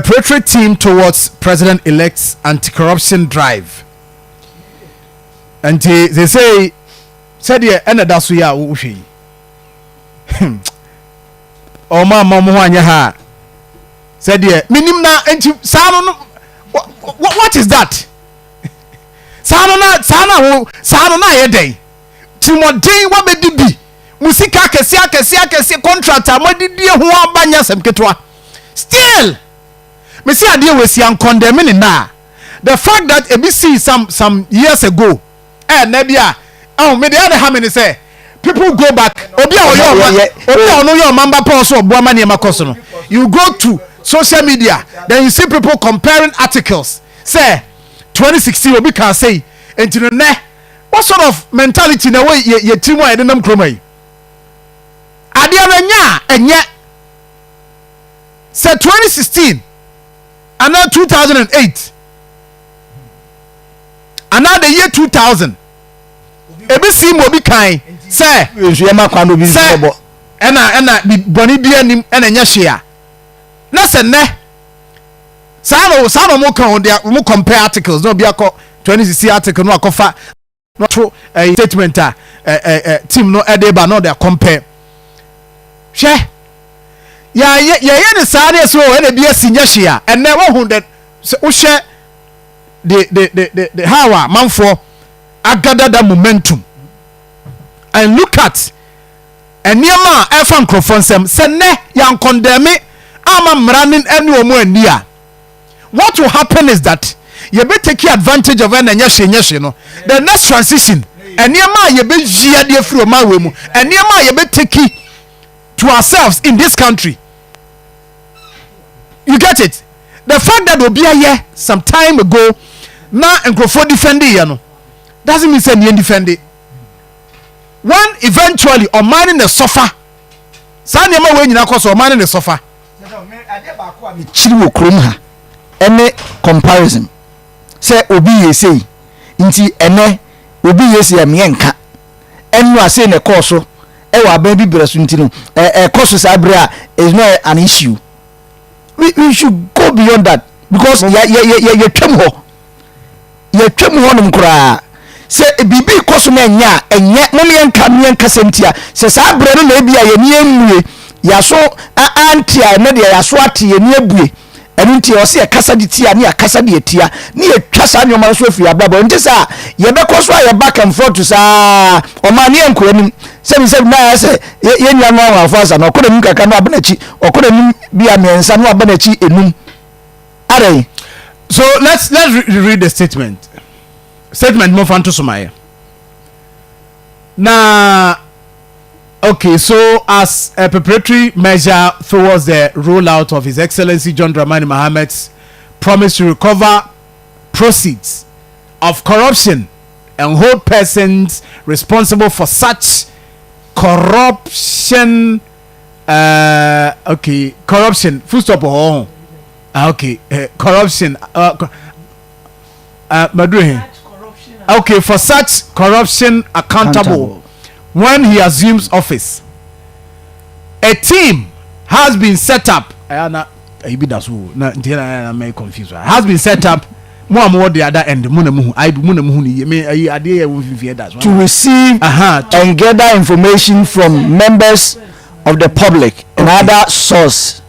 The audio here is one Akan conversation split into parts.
Preparatory team towards president-elect's anti-corruption drive. Nti sesei sɛdeɛ ɛna da so yi a wohwɛ yi, ɔmo ama ɔmo ho anyɛ ha a, sɛdeɛ menim na nti saa no, what is that? Saa no na saa na wo saa no na ayɛ dɛn? Tirimɔden wabɛdi bi mo sika akɛseɛ akɛseɛ akɛseɛ, contract a moadidie ho aba nyɛ asɛm ketewa. Still mesi adeɛ wɔ esi ancondemn ne na the fact that ebi see some years ago, ɛnɛ bi a ɛho me deɛ, ɛde ha mi ni sɛ people go back. Obi a ɔyɛ ɔma, obi a ɔno yɛ ɔmamba pa, ɔso ɔboa ma nneɛma kɔ so no, you go to social media, then you see people comparing articles sɛ 2016 obi kan say nti no nɛ. What sort of mentality na ɛwɔ yɛ tiri mu a yɛde nam kurom yi? Adeɛ no ɛnyɛ a ɛnyɛ sɛ 2016 anaa 2008 anaa the year 2000 ebi si mu obi kan sɛ nso yɛ ma kwan na obi nso sɛ bɛbɔ. Ɛna bɔnne bi anim ɛna ɛnyɛ hwee a na sɛ nnɛ saa na ɔmo ka ho deɛ, ɔmo compare articles na obi akɔ 2016 article no akɔfa na ɔto ɛyi statement a ɛ ɛ ɛ team no ɛde ba na ɔde compare. Hwɛ, yɛayɛ yɛyɛ ne saa ne ɛsɛ o, ɛna ebi esi nyɛ hwee a ɛnɛ wɔhu dɛ sɛ wohwɛ the how a manfoɔ agather that momentum and look at nneɛma a ɛfa nkurɔfoɔ nsɛm sɛ nnɛ yɛancondemn ama mmara ne ɛne wɔn ani a, what will happen is that yɛbɛ take advantage of ɛna nyɛ hwee no. The next transition, nneɛma a yɛbɛyi adeɛ firi ɔman wɔ mu, nneɛma a yɛbɛ take to ourselves in this country, you get it? The fact that obi ayɛ some time ago na nkurɔfoɔ defend yɛ no doesn't mean say neɛ defend it. When eventually ɔman ne na sɔfa saa nneɛma wei nyinaa kɔ so, ɔman ne na sɔfa. Kyiri wɔ kurom ha ɛne comparison sɛ obi yɛ sei nti ɛnɛ obi yɛ sei, ɛmeɛ nka ɛnu ase na ɛkɔɔ so ɛwɔ aban bi brɛ so nti no ɛkɔ so saa berɛ a is not an issue. We should go beyond that because yɛ yɛ yɛ yɛtwam hɔ, yɛtwam hɔ nom koraa sɛ biribi kɔ so na ɛnyɛ a ɛnyɛ mom yɛnka no yɛnka sɛm tia sɛ saa berɛ no na ebi a yɛni emue yɛaso ante a, ɛnɛ deɛ yɛaso ate, yɛni abue. Ɛno nti ɔsɛ yɛkasa de tia ne yɛkasa de atia ne yɛtwa saa nneɛma no so afiri abrabɔ. Nti sɛ a yɛbɛkɔ so a yɛ back and forth saa, ɔma ne yɛnkɔ anim. Sɛbi na ayɛ sɛ yɛn nua no ahwafo asa na ɔkɔ n'anim kakra na aba n'akyi, ɔkɔ n'anim bi a mmiɛnsa na aba n'akyi enum adɛn? So let's read the statement mo fa nto so ma yɛ na. Okay, so as a preparatory measure towards the rollout of His Excellency John Dramani Mahama's promise to recover proceeds of corruption and hold persons responsible for such corruption, okay, corruption full stop. Oh, okay, corruption, Madru, okay, for such corruption accountable, Accountable. when he assumes office, a team has been set up. Ɛyà na ɛyi bi da so o na nti na mɛ confuse has been set up. Mo a mo wɔ the other end, mo na mo hu ayi, mo na mo hu ni yie me ayi adeɛ yɛ wɔn fifi ɛda so. To receive and gather information from members of the public and other source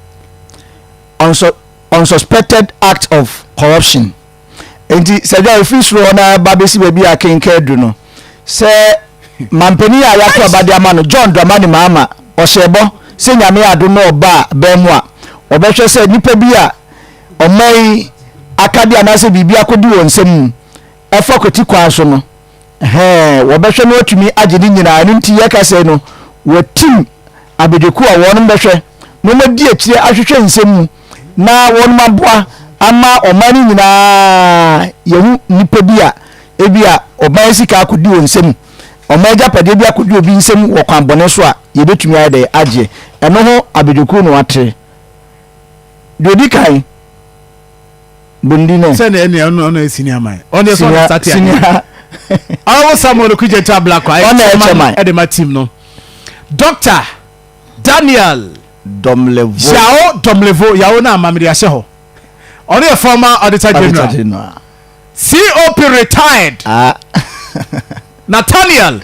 on suspected act of corruption. Nti sɛdeɛ efiri soro hɔ na ba bɛsi baabi a kenkan du no sɛ mampanin a yɛato aba de ama no, John Dramani Mahama, ɔhyɛ bɔ sɛ Nyame adom na ɔba a bɛn mu a, ɔbɛhwɛ sɛ nipa bi a ɔman yi akade anaasɛ biribi akɔdi wɔn nsam mu ɛfa kwati kwan so no, ɛhɛn, wɔbɛhwɛ no atumi agye ne nyinaa. Ɛno nti yɛka sɛ no wɔtim abedwoku a wɔn bɛhwɛ na wɔadi akyire ahwehwɛ nsɛm mu na wɔn aboa ama ɔman no nyinaa yɛhu nipa bi a ebi a ɔman sika akɔdi wɔn nsam, ɔman agyapadeɛ bi akɔdi obi nsam wɔ kwan bɔne so a, yɛbɛtumi ayɛ dɛ agye. Ɛno ho abedwoku no watere deɛ odi kan bondi ne. Sɛni ɛni ɔno yɛ senior man, ɔno yɛ sɛ ɔno start yɛ. Senior. Ɔwɔ Samuel Okudzeto Ablakwa. Ɔno yɛ chairman. Ɛde ma team no, Dr Daniel Domlevo. Yao Domlevo. Yao na amamiri ahyɛ hɔ. Ɔno yɛ former auditor Auditor general. General. COP retired. Ah. Nathaniel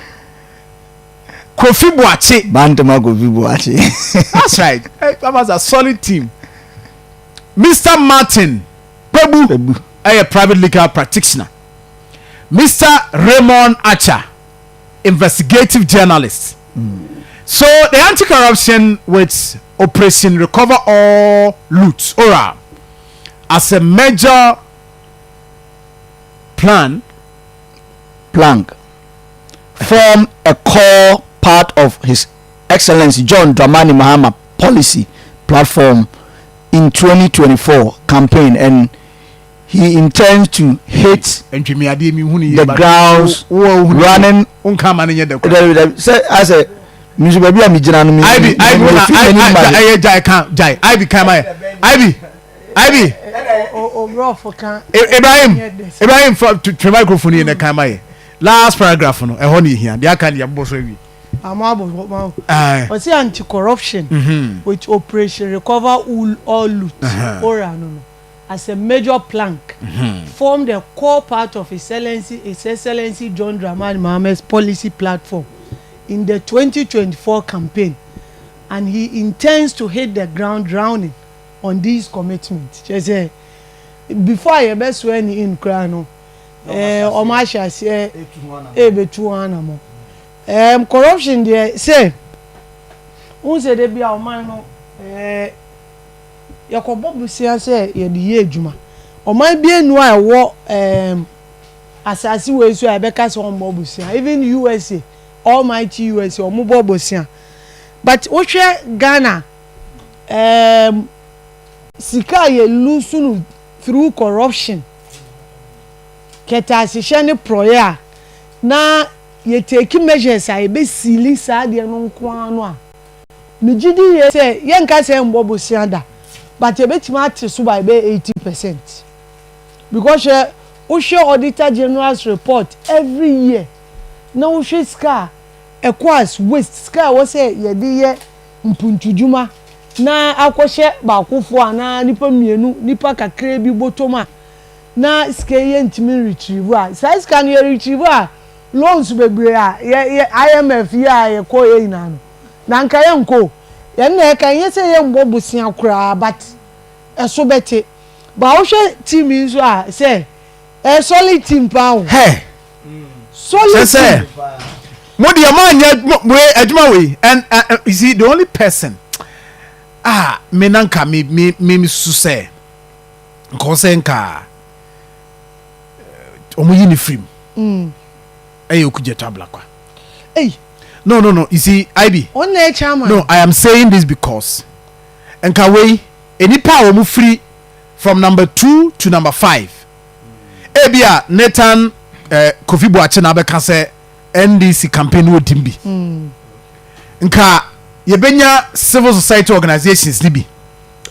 Kofi Boakye. Bantama Kofi Boakye. That's right. Hey, that was a solid team. Mr. Martin Kpebu. Kpebu. Ɛyɛ private legal practitioner. Mr. Raymond Archer, investigative journalist. So the anti-corruption with Operation Recover All Loot, ORA, as a major plan. Plank form a core part of His Excellency John Dramani Mahama policy platform in 2024 campaign and he intends to hit the grounds running. Nka ma ne nyɛ dɛ kora. Dabi dabi, sɛ asɛ nso baabi a mi gyina no mi Ibi Ibi mi na fi m'anim ma de. Ɛyɛ gyae kan gyae Ibi kan ma yɛ Ibi Ibi. Obrɔfo kan. Ibrahim Ibrahim fa twe microphone yi na kan ma yɛ last paragraph no, ɛhɔ ne ehia deɛ aka ne yɛ bɔ so awie. Àmọ́ àbọ̀ mọ́. Ɔsi anti-corruption with Operation Recover All Loot, ORA no, as a major plank form the core part of His Excellency John Dramani Mahama's policy platform in the 2024 campaign and he intends to hit the ground running on these commitments. Kyerɛ sɛ before a yɛbɛ swear ne in koraa no, ɔmo ahyɛ aseɛ ebetu wɔn anamɔ. Corruption deɛ, sɛ n sɛ de bi a ɔman no yɛkɔbɔ busia sɛ yɛde yɛ adwuma, ɔman bi enu a ɛwɔ asase wei so a yɛbɛka sɛ ɔmmɔ busia, even USA, almighty USA, ɔmo bɔ busia, but wohwɛ Ghana, sika a yɛ lose no through corruption, kɛtɛasehyɛ ne porɔyɛ a na yɛ take measures a yɛbɛsili saa adeɛ no nko ara no a, megye di yie sɛ yɛnka sɛ mbɔ bosia da, but yɛbɛtumi ate so by bɛyɛ 80%, because hwɛ, wohwɛ Auditor General's report every year na wohwɛ sika a ɛkɔ as waste, sika a ɛwɔ sɛ yɛde yɛ mpuntudwuma na akɔhyɛ baakofoɔ anaa nipa mmienu, nipa kakra bi bɔtɔm a, na sika yi yɛntumi retrieve a, saa sika no yɛ retrieve a, loans bebree a yɛ yɛ IMF yi a yɛkɔ yɛ nyinaa no na nka yɛn nko yɛn na yɛka nyɛ sɛ yɛn mbɔ bosia koraa, but ɛso bɛte ba. Wohwɛ team yi nso a, sɛ ɛyɛ solid team paa o. Hey. Solid sɛ team. Mo deɛ mo anyɛ mo wei adwuma wei and you see, the only person a me na nka me su sɛ nka ɔsɛ nka ɔmo yi ne firim ɛyɛ Okudzeto Ablakwa. Ei. No, you see, Ib Ɔn na yɛ chairman. No, I am saying this because nka wei enipa a wɔn firi from number 2 to number 5, ebi a Nathan Kofi Buakye na abɛka sɛ NDC campaign no ɔdim bi, nka yɛbɛnya civil society organisations ni bi,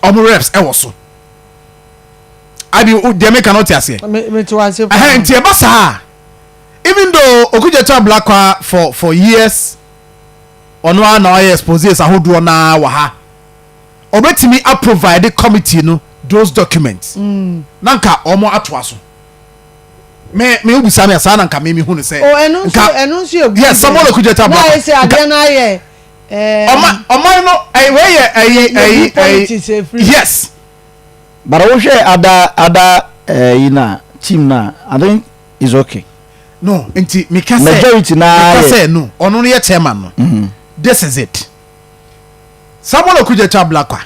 ɔmo reps ɛwɔ so. Abi deɛ meka no, ɔte aseɛ? Me te wase paa. Ɛhɛn, nti ɛba saa, even though Okudzeto Ablakwa for years ɔno ara na ɔyɛ exposes ahodoɔ naa wɔ ha, ɔbɛtumi aprovide committee no those documents na nka ɔmo atoa so. Me obisa me a, saa na nka me hu no sɛ O, ɛno nso nka ɛno nso yɛ good. Yes, Samuel Okudzeto Na Ablakwa. ayɛ sɛ adeɛ no ayɛ Ɔman no ɛyɛ wei yɛ ɛyi yɛ ɛyi ɛyi politics efiri. Yes. But wohwɛ ada yi na team na, I think is okay. No, nti meka sɛ Majority na meka yɛ sɛ no, ɔno no yɛ chairman no. This is it, Samuel Okudzeto Ablakwa,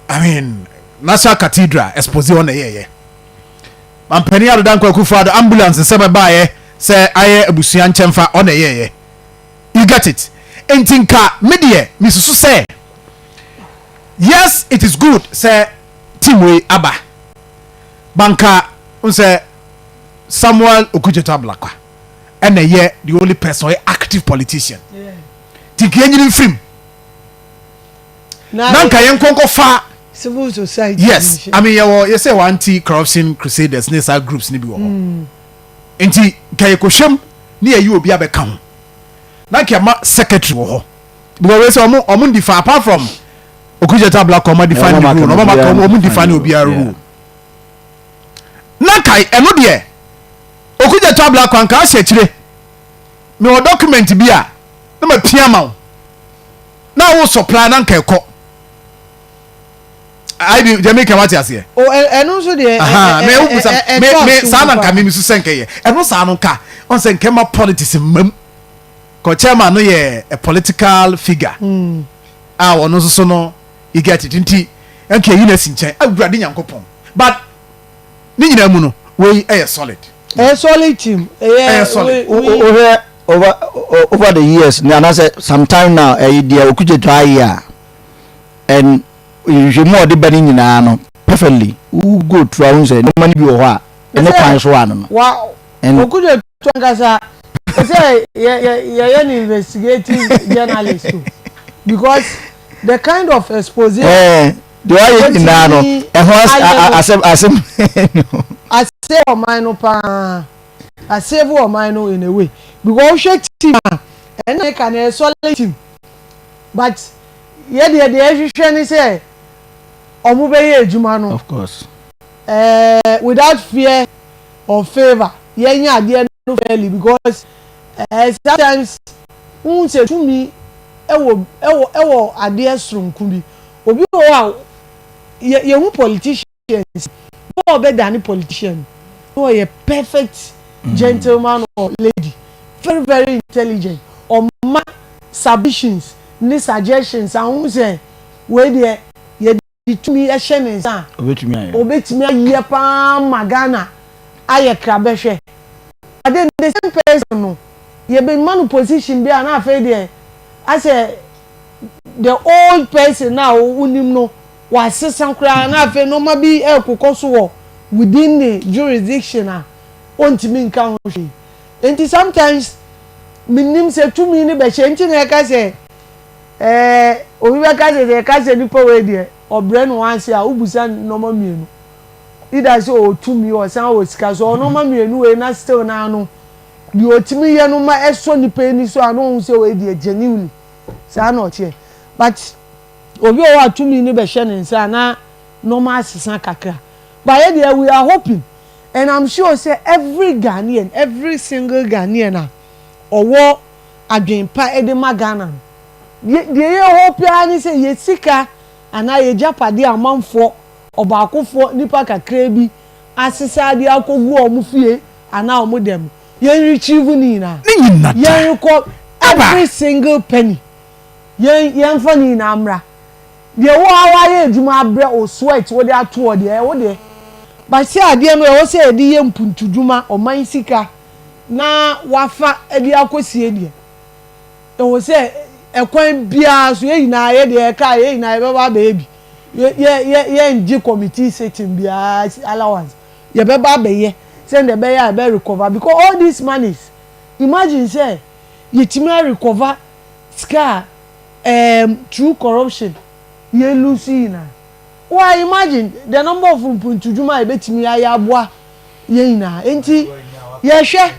I mean, National Cathedral expose ɔna ɛyɛyɛ mampanin Addo Dankwa Akufo Addo ambulance nsɛm ɛbaayɛ sɛ ayɛ abusua nkyɛnfa, ɔna ɛyɛyɛ. You get it? Nti nka me deɛ mesusu sɛ yes, it is good sɛ team wei aba, banka n sɛ Samuel Okudzeto Ablakwa ɛna ɛyɛ the only person ɔyɛ active politician, nti nka yɛnyini mfirim na nka yɛn nkɔnkɔ fa civil society. Yes, I mean, yɛwɔ yɛsɛ wɔ anti corruption crusaders ne saa groups ne bi wɔ hɔ, nti nka yɛkɔhwɛm ne yɛyi obi abɛka ho na nka yɛma secretary wɔ hɔ, because wei sɛ ɔmo ndi fa apart from Okudzeto Ablakwa ɔmo define ne role, ɔmo ma ɔmo define obiara role. Na kae ɛno deɛ Okudzeto Ablakwa nka ahyɛ akyire mewɔ document bi a na ma pia ma wo na wo supply na nka ɛkɔ ayi bi deɛ meka wate aseɛ. O ɛno nso deɛ me wo busa me me saa na nka me mi so sɛ nkɛyɛ ɛno saa no nka ɔn sɛ nkɛma politics mmam kɔ chairman no yɛ a political figure mm. a ɔno nso so no you get it nti nka eyi na si nkyɛn awurade nyankopɔn but ne nyinaa mu no wei ɛyɛ solid. Ɛyɛ solid team. Ɛyɛ solid. Wohwɛ over over the years ne anaasɛ some time now ɛyɛ deɛ Okudzeto ayɛ a and nhwehwɛmu a ɔde ba ne nyinaa no perfectly wo go through ahun sɛ nneɛma no bi wɔ hɔ a ɛne kwan so ano no. Wa Okudzeto ankasa sɛ yɛ yɛ yɛyɛ no investigative journalist o because the kind of expose. Ɛɛ deɛ wayɛ nyinaa no ɛho asɛm asɛm. Asave ɔman no paa asave ɔman no in a way because wohwɛ team a ɛna ɛka no ɛyɛ solid team but yɛ deɛ deɛ ɛhwehwɛ ne sɛ ɔmo bɛyɛ adwuma no. Of course. Ɛɛ without fear or favour yɛnyɛ adeɛ no fairly because ɛɛ sometimes wohu sɛ tumi ɛwɔ ɛwɔ ɛwɔ adeɛ soronko bi obi wɔ hɔ a yɛ yɛhu politicians bi a ɔbɛdane politician na ɔyɛ perfect gentleman or lady, very very intelligent, ɔma submissions ne suggestions a wohu sɛ wei deɛ yɛde tumi hyɛ ne nsa a obetumi ayɛ paa ma Ghana ayɛ krabɛhwɛ. But then the same person no yɛbɛma no position bi a na afei deɛ asɛ the old person na wonim no wasesa koraa na afei nneɛma bi ɛrekokɔ so wɔ within the jurisdiction a ɔntumi nka ho hwee. Nti sometimes menim sɛ tumi no bɛhyɛ nti na ɛka sɛ ɛɛ obi bɛka sɛ sɛ ɛka sɛ nipa wei deɛ ɔbrɛ no wanse a wobusa nneɛma mmienu, either sɛ ɔwɔ tumi ɔsan wɔ sika so ɔnneɛma mmienu wei na still naa no deɛ ɔtumi yɛ no ma ɛsɔ nipa ani so a na ɔhu sɛ wei deɛ genuinely saa na ɔteɛ. But obi wɔ hɔ a tumi no bɛhyɛ ne nsa na nneɛma asesa kakra. But yɛ deɛ we are hoping and I'm sure sɛ every Ghanaian, every single Ghanaian a ɔwɔ adwempa ɛde ma Ghana no, deɛ yɛ hope ara ne sɛ yɛ sika anaa yɛ gyapadeɛ amanfoɔ ɔbaakofoɔ nipa kakra bi asesa de akɔgu wɔn fie anaa wɔn dɛm, yɛn retrieve ne nyinaa. Ne nyinaa. Yɛn rekɔ every single penny, yɛn yɛnfa ne nyinaa mmra. Deɛ wo a wayɛ adwuma abrɛ o, sweat wode ato hɔ deɛ ɛwɔ deɛ basi adeɛ no ɛwɔ sɛ yɛde yɛ mpuntudwuma ɔman sika na wafa de akɔsie deɛ ɛwɔ sɛ ɛkwan biara so yɛn nyinaa yɛ deɛ ɛka yɛn nyinaa yɛbɛba abɛyɛ bi. Yɛ yɛ yɛ yɛngye committee sitting biara allowance, yɛbɛba abɛyɛ sɛnea ɛbɛyɛ a ɛbɛ recover because all these monies, imagine sɛ yɛtumi recover sika through corruption yɛn lose nyinaa. Well, imagine the number of mpuntudwuma a yɛbɛtumi ayɛ aboa yɛn nyinaa. Nti yɛhwɛ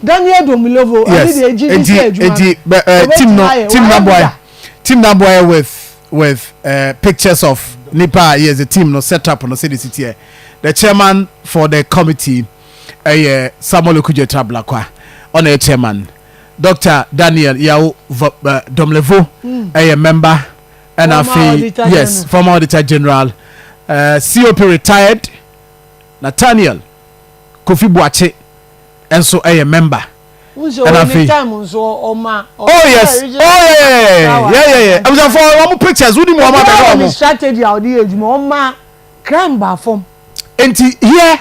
Daniel Domelevo ɛne deɛ egyi di sɛ adwuma nti uh, team no team na boy team na boy with pictures of nipa. Yes, the team no set up no say the city, the chairman for the committee ɛyɛ Samuel Okudzeto Ablakwa, ɔna yɛ chairman. Dr Daniel Yao Domelevo ɛyɛ member, ɛna afei, yes, former Auditor General, COP retired Nathaniel Kofi Buakye nso ɛyɛ member. Ɛna afei oh yes, oh yeah, abusafo wɔn pictures wodi mu wɔn abɛhwɛ wɔn. Strategy a ɔde yɛ adwuma ɔma crime ba fam. Nti here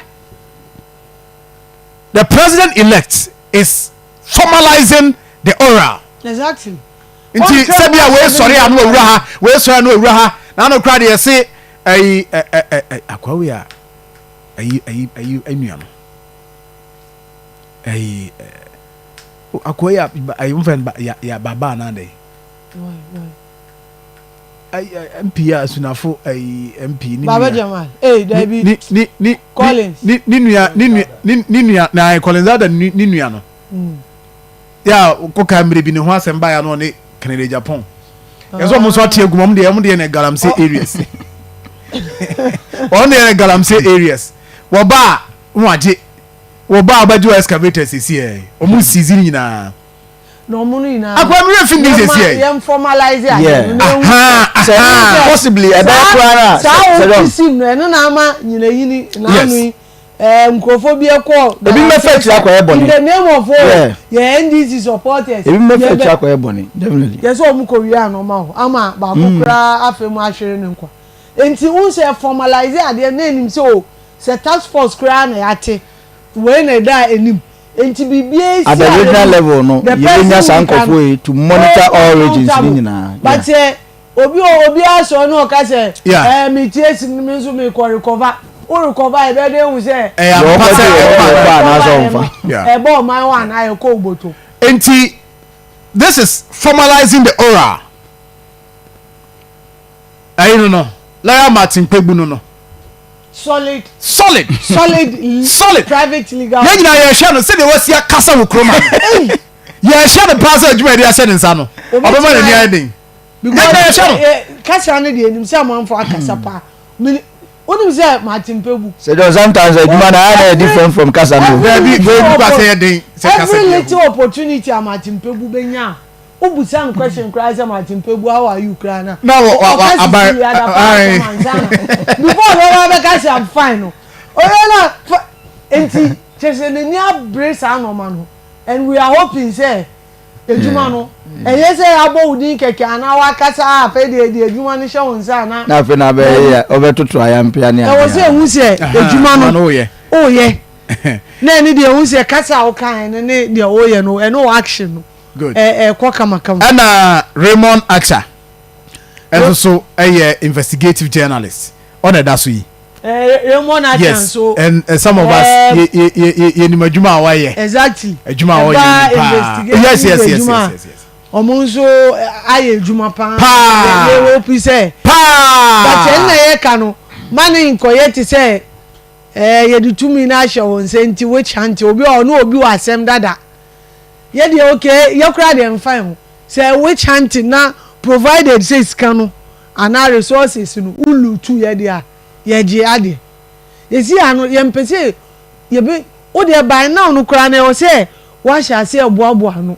the president elect is formalizing the oral. Nti sɛbi a wei sɔre a no owura ha, wei sɔre a no owura ha na ano kora deɛ yɛse ɛyi ɛ ɛ ɛ akwawe a ɛyi ɛyi ɛyi ɛnua no ɛyi ɛ akwawe a ɛyi nfɛn ba ya ya baba anaa dɛ ɛyi MP a Asunafo ɛyi MP ne Baba Jamal ee dabi. Ne Collins. Ne nua ne nua na Collins ada ne nua no yà kɔka mmerɛ bi ne ho asɛm baeɛ no ɔne Kennedy Agyapong. Yɛsɛ ɔmo nso ate agu mu, ɔmo deɛ, ɔmo deɛ na galamsey areas, ɔmo deɛ na galamsey areas. Wɔba a wɔn agye, wɔba a wɔbɛgye wɔ excavator sisi ɛ, ɔmo seize ne nyinaa. Na ɔmo no nyinaa. Akwa mi yɛ fi ndi sisi ɛ. Yɛn formalize adeɛ no na ehu. Sɛ possibly ɛbɛyɛ koraa na saa ofisi no, ɛno na ama nyinayini na ano yi nkurɔfoɔ bi ɛkɔ. Ebi mbɛfɛ akyire akɔyɛ bɔne. In the name of, oh, yɛ NDC supporters. Ebi mbɛfɛ akyire akɔyɛ bɔne, definitely. Yɛ sɛ ɔmo kɔ wia anɔma hɔ ama baako koraa afɛ mu ahwere ne nkwa. Nti n sɛ formalize adeɛ na enim sɛ o sɛ task force koraa na yɛate wei na ɛda anim, nti biribi esi. At the regional level no, yɛbɛnya saa nkɔfoɔ yi to monitor all regions ni nyinaa. But sɛ obi obi asɔ ne ɔka sɛ mi tie si mi nso mi kɔ recover, o recover, ɛ bɛ de ehu sɛ ɛyɛ ampa sɛ ɛba anaasɛ ɔnfa. Ɛbɔ ɔman hɔ anaa ɛkɔ oboto. Nti this is formalizing the oral ɛyi no, lawyer Martin Kpebu no. Solid. Solid. Solid. Solid. Private legal. Yɛn nyinaa yɛhwɛ no sɛdeɛ wasi akasa wɔ kurom ha, yɛhwɛ no paa sɛ adwuma yɛde ahyɛ ne nsa no, ɔbɛma n'ani ayɛ den. Yɛn nyinaa yɛhwɛ no. Kasa no deɛ, enim sɛ amanfo akasa paa. Wonim sɛ Martin Kpebu. Sɛ John, sometimes adwuma na ayɛ na different from kasa no. Baabi baabi kɔ asɛ yɛ den sɛ kasa. Every little opportunity a Martin Kpebu bɛnya a, wobusa no question koraa sɛ, "Martin Kpebu, how are you?" koraa na na wɔ wa wa aba ayi before ɔbɛba bɛka sɛ, "I'm fine" no, ɔyɛ na fa. Nti kyerɛ sɛ n'ani abere saa nɔɔma no, and we are hoping sɛ edwuma no ɛyɛ sɛ abɔ wo din kɛkɛ anaa wakasa a, afei deɛ deɛ adwuma no hyɛ wo nsa anaa. Na afei na abɛyɛ ɔbɛtoto ayampea ne ɛwɔ sɛ ehu sɛ edwuma no woyɛ na ɛne deɛ ehu sɛ kasa a woka ɛne ne deɛ woyɛ no, ɛne wɔ action no. Good. Ɛ ɛkɔ kamakama. Ɛna Raymond Archer ɛnso so ɛyɛ investigative journalist, ɔna ɛda so yi. Raymond Archer nso. And some of us yɛ yɛ yɛ yɛnim adwuma a wayɛ. Adwuma a ɔyɛ ni paa. Yes. Ɔmo nso ayɛ adwuma paa. Paa. Yɛ wɔ pi sɛ. Paa. But ɛnna yɛ ka no mane nkɔyɛ te sɛ yɛde tumi no ahyɛ wɔn nsa nti witch hunt obi a ɔne obi wɔ asɛm dada. Yɛ deɛ, okay, yɛ kora deɛ nfa ho sɛ witch hunting na provided sɛ sika no anaa resources no wulu tu, yɛ deɛ a yɛgye adeɛ yɛsi ano, yɛmpɛ sɛ yɛbɛ o deɛ. By now no koraa na ɛwɔ sɛ wahyɛ ase ɛboaboa ano.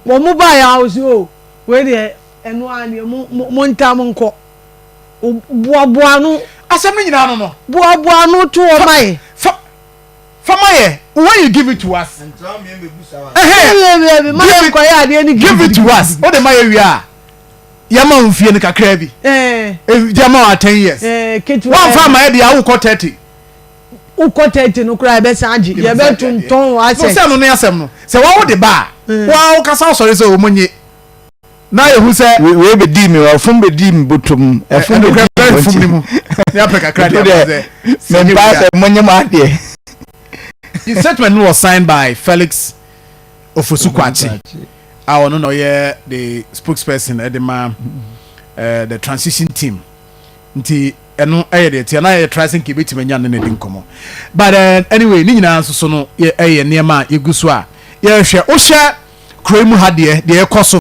Wɔn mo baa yɛ ahosuo o, wei deɛ ɛno ara deɛ, mo ntam nkɔ boaboa ano. Asɛm no nyinaa no. Boaboa ano to wɔn ayɛ. Fa fama yɛ when you give it to us. Ɛhɛn, ma yɛ nkɔyɛ adeɛ ni. Give it to us, o de ma yɛ wie a, yɛma wo nfie no kakra bi. Ɛɛ di ama wa 10 years. Ɛɛ ketewa. Wɔn fa ma yɛ de awo kɔ 30. Wokɔ 30 no koraa, yɛbɛsan agye, yɛbɛtontɔn asɛ. No sɛ no ne asɛm no sɛ wɔn de ba a, wɔn kasa sɔre sɛ wɔn nye na ehu sɛ. Wei bɛ di mi, ɛfun bɛ di mi bɔtɔm, ɛfun bɛ di mi fun ni mu ne apɛ kakra de ama sɛ. Mɛ mpa sɛ mo nye mo adeɛ. The statement was signed by Felix Ofosu Kwakye a ɔno na ɔyɛ the spokesperson ɛde ma the transition team. Nti ɛno ɛyɛ deɛ tia na yɛ try sɛ nka ebɛtumi anya ne na di nkɔmɔ, but anyway, ne nyinaa nso so no ɛyɛ nneɛma a yɛgu so a yɛrehwɛ. Wohyɛ kuro yi mu ha deɛ, deɛ ɛkɔ so.